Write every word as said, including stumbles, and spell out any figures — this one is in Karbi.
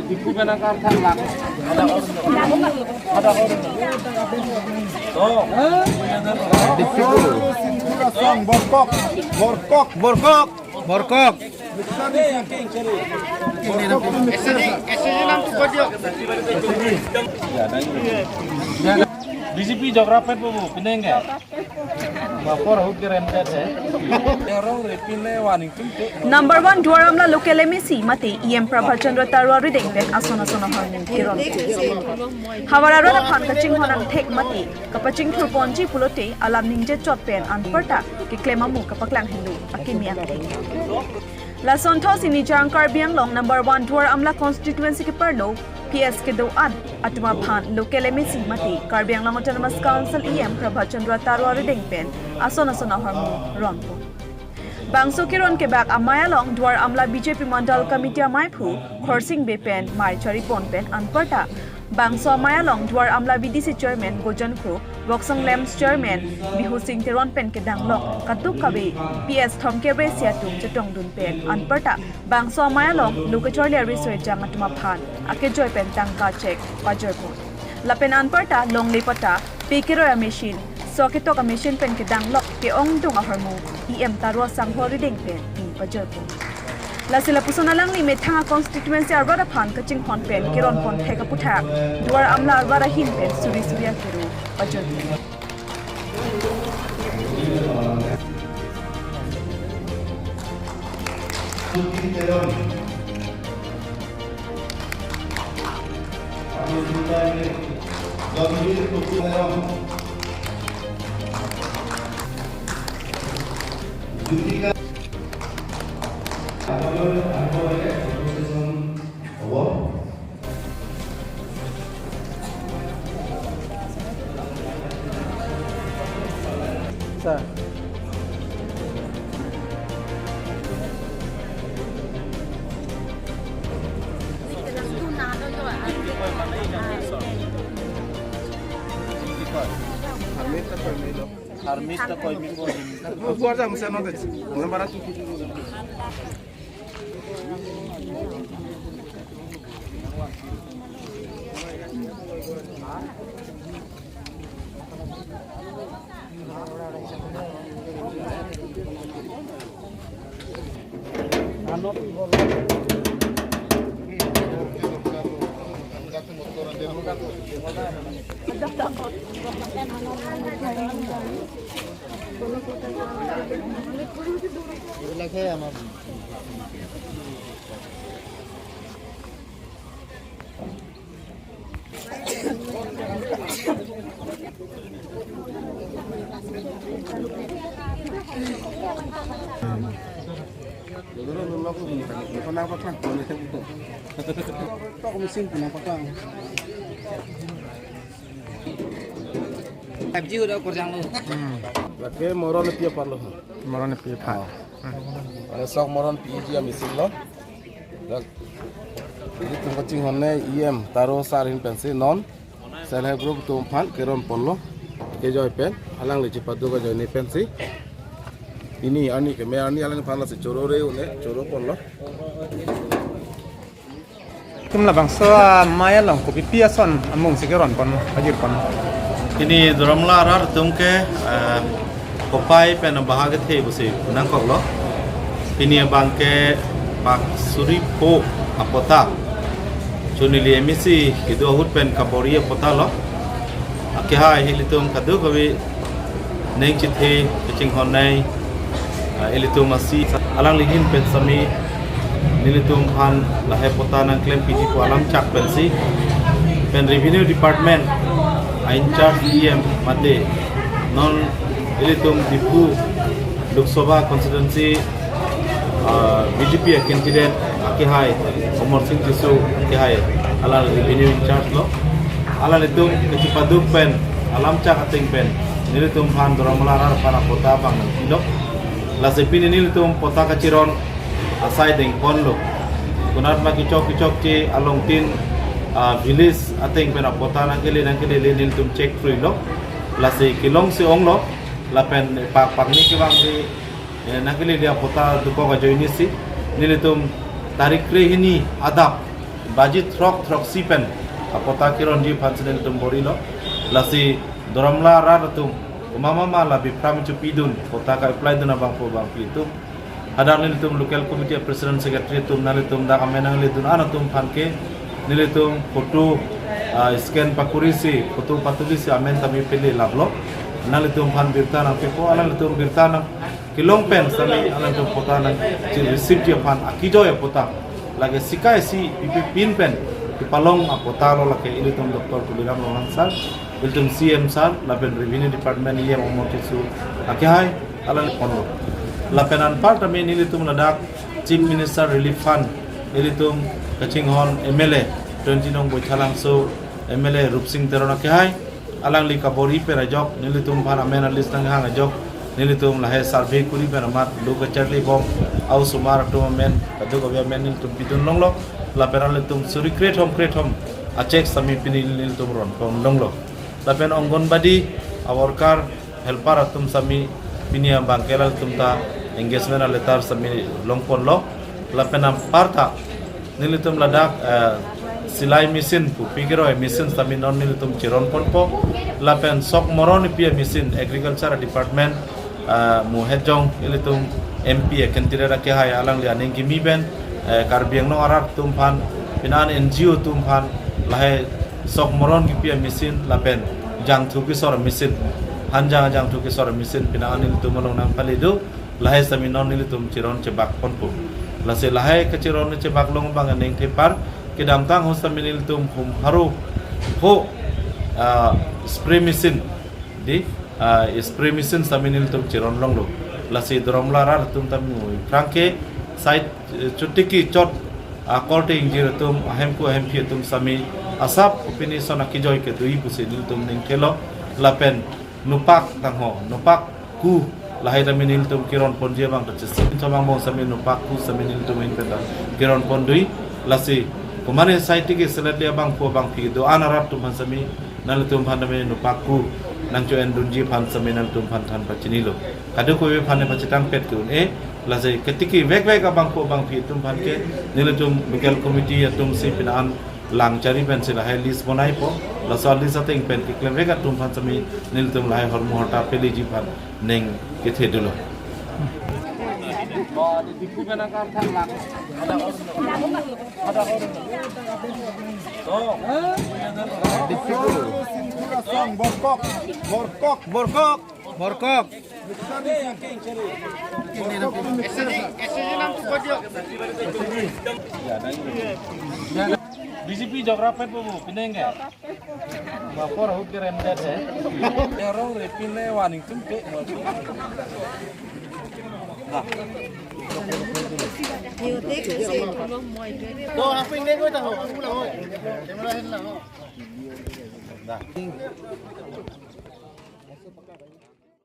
Dipu penang karthan lang. Ada orang. Ada orang. Tuh. Dipu. Song, borkok. Borkok. Borkok. Borkok. B J P jography bu, bu, pineng ya? Bapor ahut ke rentet ya. Orang repine waning tum te. Number one Duar Amla local M A C mate E M Prabhat Chandra Taro arideng pen ason ason ahormu keron. Havar arat aphan kachinghon angthek mate kapachingthur ponji pulote alam ningje chot pen anparta keklem amu kapaklang henlo akimi angthek. Lason thos pini Jang Karbi Anglong number one Duar Amla constituency keparlo P S kedo-an atum aphan local M A C mate Karbi Anglong Autonomous Council E M Prabhat Chandra Taro arideng pen ason ason ahormu ronpo. Bangso keron kebak amei along Duar Amla B J P Mandal Committee ameiphu Khorsing Bey pen mei charipon pen anparta bangso amei along Duar Amla V D C Chairman Gojan Kro, Voksong Lamps Chairman Bihu Sing Teron pen kedanglok kadokave P S thomkep-re-isi atum chetongdun pen anparta bangso amei along lo kacharli ariso ejang atum aphan akejoi pen tangka cheque pajirpo. Lapen anparta longle patta, pe keroi amachine, so ketok amachine pen kedanglok ke-ongdung ahormu E M Taro asangho arideng pen pajirpo. Lasi lapuson alangli methang a constituency arat aphan kachinghon pen keron ponthek aputhak Duar Amla arat ahin pen suri suri akero pajirpo. Armis ta koi mi ko. Buat jam saya nanti. Nomor satu. এইবিলাকহে আমাৰ। Five G udah kurang lo. Hmm. Lake moron pi apar lo. Moron pi apar. Oh. Hmm. Mane sok moron P G a missing lo. Dak, ilitum kachinghon ne E M Taro sar ahin pensi non self help group atum aphan keron ponlo, kejoi pen, alangli chepaduk ajoine pensi. Pini arni keme arni alangphan lasi choro re une, choro ponlo. Itum labangso amei along kopi pi ason amung si keron pon, pajir pon. Pini Duar Amla arat atum ke, eh, kopai pen bahag kethe pusi nangkoklo. Pini abang ke pak suri pho apatta. Chunili M A C kedo ahut pen kabor-i apatta lo. Akehai ilitum kadokave neng chethe kachinghon nei, ah, ilitum asi alangli ahin pen sami nelitum aphan lahei patta nangklem piji pu alam chak pensi pen Revenue Department a in charge E M mate non ilitum Diphu Lok Sabha constituency, ah, B J P a candidate akehai Amarsing Tisso akehai, alang revenue in charge lo. Alanglitum kachepaduk pen alam chak ateng pen nelitum aphan Duar Amla arat aphan apatta abang nangpilo. Lasi pini nelitum patta kachiron asai dengponlo. Konat ma kechok kechokche along tin, ah, village ateng pen apatta nangkele nangkelele nelitum check through lo. Lasi kelong si onglo lapen pak pakni kevang si, eh, nangkelele apatta dokok ajoine si nelitum tarik krehini adap Baji throk throksi pen apota keronji aphan si nelitum bor-ilo. Lasi Doramla arat atum, komat ma la biphrang chepidun, pota ka-apply dun abangpo abangpi atum, hadak nelitum local committee president secretary atum, nanglitum dak amen nangledun an atum aphan ke nelitum photo, ah, scan pakuri si, photo patuli si amen tame pele laplo. Nanglitum aphan birta nangpipo, nanglitum birta nangkelong pen sitame alangtum pota nangchi-receive ji aphan akijoi apota. Lake sika isi pipe pin pen kepalong apota lo, lake ilitum Doctor Tuliram Ronghang sir, ilitum C M sir, lapen Revenue Department E M Omor Tisso akehai, alang ponlo. Lapen anpar tame nelitum ladak Chief Minister Relief Fund, ilitum kachinghon M L A twenty nong Baithalangso M L A Rupsing Teron akehai, alangli kabor-i pen ajok, nelitum aphan amen a-list nanghang ajok, nelitum lahai survey kuri pen amat lo kacharli bom, a-osomar atum amen, kadokave amen nelitum pidun longlo, lapen nelitum suri krethom krethom a-cheque sitame pini nelitum ron pon longlo. Lapen Anganwadi a-worker, helper atum sitame pini abang ke alangtum ta engagement a-letter sitame long ponlo. Lapen anparta nelitum ladak, eh, silai machine pu pigiroi machine sitame non nelitum chiron ponpo. Lapen sok moron kipi a-machine Agriculture Department, eh, Muhejong ilitum M P a-candidate akehai alangli aning kimi pen, eh, Karbi Anglong arat atum aphan, pini an N G O atum aphan, lahai sok moron kipi a-machine lapen jangthu kesor a-machine, hanjang jangthu kesor a-machine pini an nelitum along nangpale do, lahai sitame non nelitum chiron chebak ponpo. Lasi lahai kachiron chebak long abang aningthepar kedamtang ho sitame nelitum hum haro ho, ah, spray machine di, ah, spray machine sitame nelitum chiron longlo. Lasi Doramla arat atum tame ngu phrang ke site, eh, chotiki chot, ah, korte ingjir atum, ahemku ahemphi atum sitame asap pini son akijoi kedo-i pusi nelitum ningthelo. Lapen nopak tangho, nopak ku, lahai tame nelitum keron ponji abang ta chesi. Thomang bong sitame nopak ku sitame nelitum ahin pen ta keron pon do-i. Lasi komat asai tiki selet le abangpo abangpi do-an arat atum aphan sitame nanglitum aphan tame nopak ku nangcho-en dunji aphan sitame nanglitum aphan than pachinilo. Kadokave aphan ne pachethang pet ke un-e, lasi ketiki vekvek abangpo abangpi atum aphan ke nelitum local committee atum si pini an lang chari pen si lahai list bonaipo, laso list ateng pen keklem vek atum aphan sitame nelitum lahai hormu horta peleji aphan ning kethe dolo. Borkok, borkok, borkok. B J P jok rapet bobo, pineng ke? Bapor ahut ke remdet he. Erong repin le waning tum ke. To haping deh ko tahu, aku lah hoi. Camera hin lah ho.